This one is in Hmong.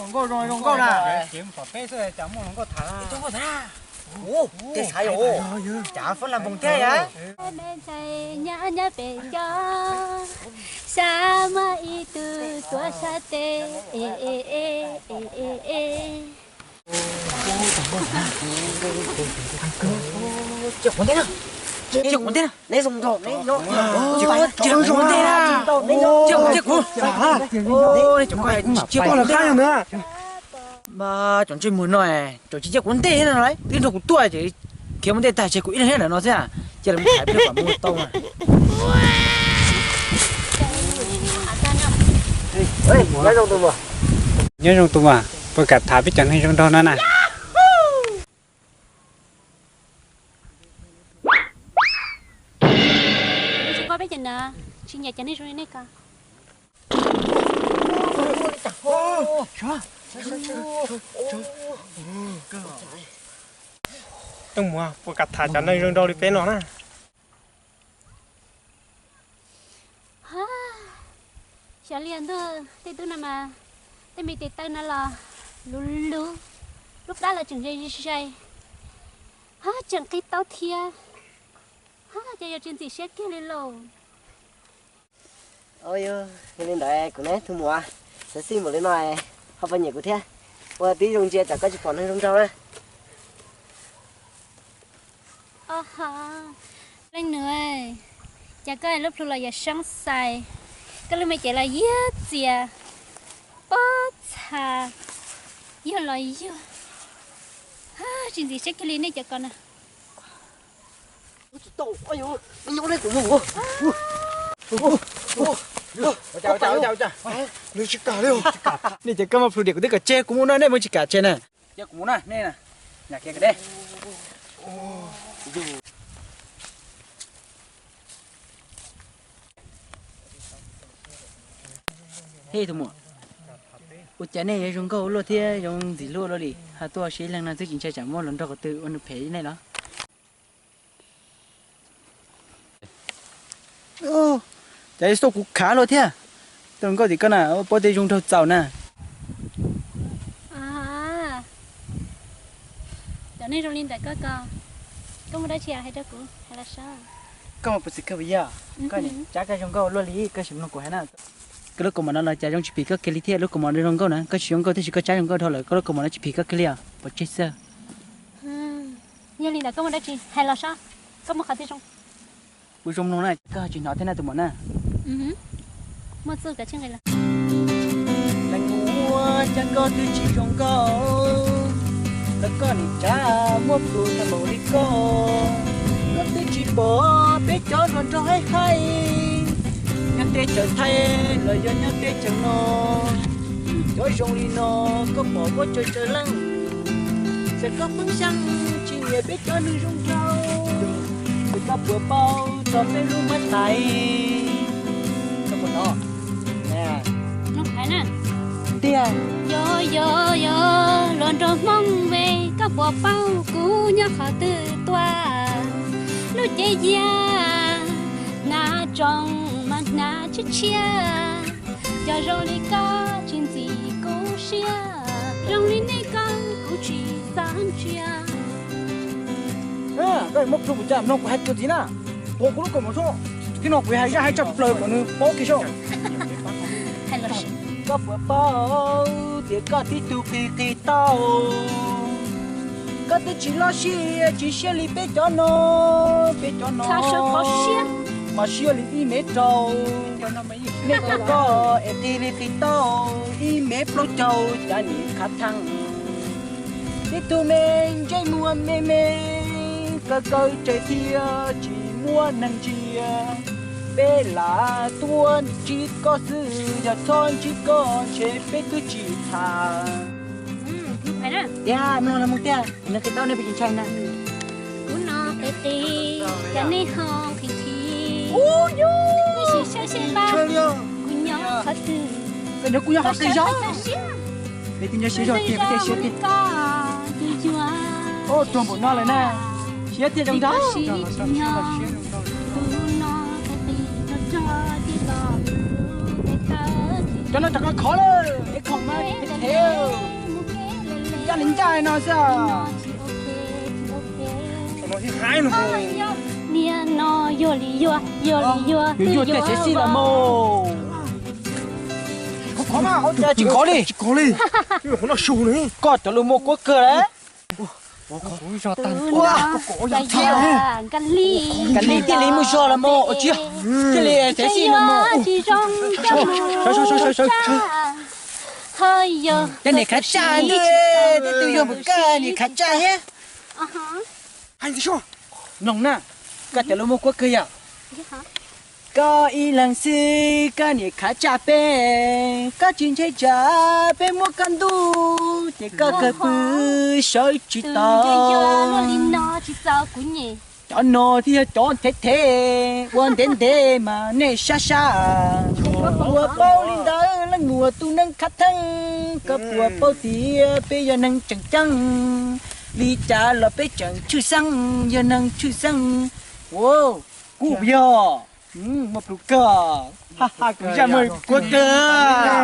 Nkauj zoo zoo nkauj na. Ces peb xwb cas muaj hluas nkauj tham. Ua, tej xav yog ua cas fab lam npoos thiab yom. Nyob pem cov xya muaj ib tug tuav sab tes. Cia kuv ntej na, cia kuv ntej na, neb zoo nraug neb nyob, cia kuv ntej na, cia kuv, cia kuv, cia kuv, cia kuv. Mas cov ntsej muag no, cov tsis cia kuv ntej no lawm, twb nrog kuv tuaj ces khiav mus ntej tag ces kuv ib leeg nyob ntawm no xwb, cia lawv mus tham peb kom mus tau na. Nyob zoo tus mas, puas kam tham peb cov neeg zoo nraug no na? Tsis paub peb cov no, tsis nyiam cov neeg zoo li nej ko. Tus mas, puas kam tham cov neeg zoo nraug li peb no na? Xyov li ntuj, tej tub no mas tej me tes taw no los luv luv, lub plab los tseem ze ze, tseem qi taub thiab. Ces yog tsis ntxim siab kiag li lauj. Yog li ntawd kuv neb tus muam, xav xij npaum li no, ho puas nyiam kuv thiab? Ua tib zoo ntsia tsam koj tsis pom neeg zoo nraug na. Oho, leej nus, cas koj lub plhu los yog seeb xais, koj lub me cev los yog txias, pob txha, yog los yog, tsis ntxim siab kiag li nej cov ko na. Nej cov ko muaj plhu diam kuv twb kom tseg, kuv mus no nej mus tsis kam tseg na. Cia kuv mus na, nej na, nyam kiag deb. Hej tus muam, ua cas nej yuav zoo nkauj ua luaj thiab zoo ntxim hlub ua luaj li, ho tuaj ua si ib leeg no twb tsis ntshai tsam muaj hluas nraug qhov twg ua nws phem li nej los? Cas xauj kuv khav luaj thiab. Tus nkauj tim koj na, paub tej zoo nraug txaus na. Cov neeg zoo li ntawm koj ko, koj muaj dab tsi hais rau kuv hais los saib. Koj mas puas txwm kawg puas yog? Koj niam cab koj zoo nkauj luaj li, koj sim mloog kuv hais na. Koj lub kaus mom no los cas zoo tsis phim koj kiag li thiab, lub kaus mom zoo nkauj na, koj tsis zoo nkauj tab sis koj tsab zoo nkauj dhau lawm, koj lub kaus mom no tsis phim koj kiag li os, pov tseg xwb. Yog li ntawd koj muaj dab tsi hais los saib, koj muaj qhov twg zoo? Kuv zoo mloog na, koj tsis hnov thiab na tus muam na. Muaj txuj kav tsij nqis los. Leej muam, cas koj twb tsis zoo nkauj, los koj nim tsav muaj plhu tag npaum li koj. Koj twb tsis pom peb cov hluas nraug haib haib nyob teb chaws Thaib los yog nyob teb chaws no, cov zoo li no koj pom muaj tsawg tsawg leej. Txawm koj pheej xyeej tsis nyiam peb cov neeg zoo nraug, ces koj puas paub txog peb lub mab tais? Koj puas hnov? Tiag. Yog yog yog, hluas nraug Hmoob me, koj puas paub kuv nyob qhov twg tuaj? Lub cev yag hnav tsoos mas hnav tshiab tshiab, cov zoo li koj tsis ntxim kuv siab, zoo li nej ko kuv tsis xav ntsia. Koj muab plhu kuv cas mloog kuv hais kiag ntxiv na. Tuav kuv lub kaus mom xwb, tib no kuv hais zaj hais tshaj plaws kom nws paub kiag saib. Koj puas paub tias koj tib tug qis qis taub, koj twb tsis loj siab tsis siab li peb cov no, peb cov no mas siab li ib mev rau. Nej cov ko es qis li qis taub ib mev plaub caug, cas nim khav theeb. Tib tug me ntsej muag me me, kaw kaw tseg thiab tsis muaj neeg ntsia. Peb lam tuaj ntsib koj xwb, yog txhob ntsib koj ntshe peb twb tsis tham. Tiag, mloog los mloog tiag, nws qis taub nej puas tsis ntshai na? Kuv no qis qis, cas nej ho qis qis? Nej sim saib seb kuv nyob qhov twg. Kuv nyob qhov qis zog. Nej twb nyob siab zog tiag, kuv thiaj siab tiag. Tuag npaum no lawm na, siab tiag zoo nraug. Cov no rov qab khov lawm, es khoom mas thev thev, ncaj li ncaj no xwb. Niag no yuag li yuag, yuag li yuag, yuag yuag tej xev xij los mas. Tsis khov li. Koj cov lus muaj kuab kawg lawm. Nkag li thiaj li mus zog los mas, ua tsis thiaj li xev xij los mas. Cov niam khav tsaj ntuj, tej tug yog mus koj niam khav tsaj thiab. Mloog na, koj cov lus muaj kuab kawg yom. Koj ib leeg xwb koj niam khav tsaj peb, koj tsis ntshai tsam peb muab koj ntuj, ces koj kawg pw sawv tsis tau. Cov no thiaj yog cov thev thev, ua ntev ntev mas nej sab sab. Ua paub li ntawd leej muam tus neeg khav theeb, koj puas paub tias peb yog neeg tseem ceeb, li cas los peb tseem tshwj xeeb, yog neeg tshwj xeeb. Kuv yog muaj plhus kawg, kuv zaj muaj kuab kawg.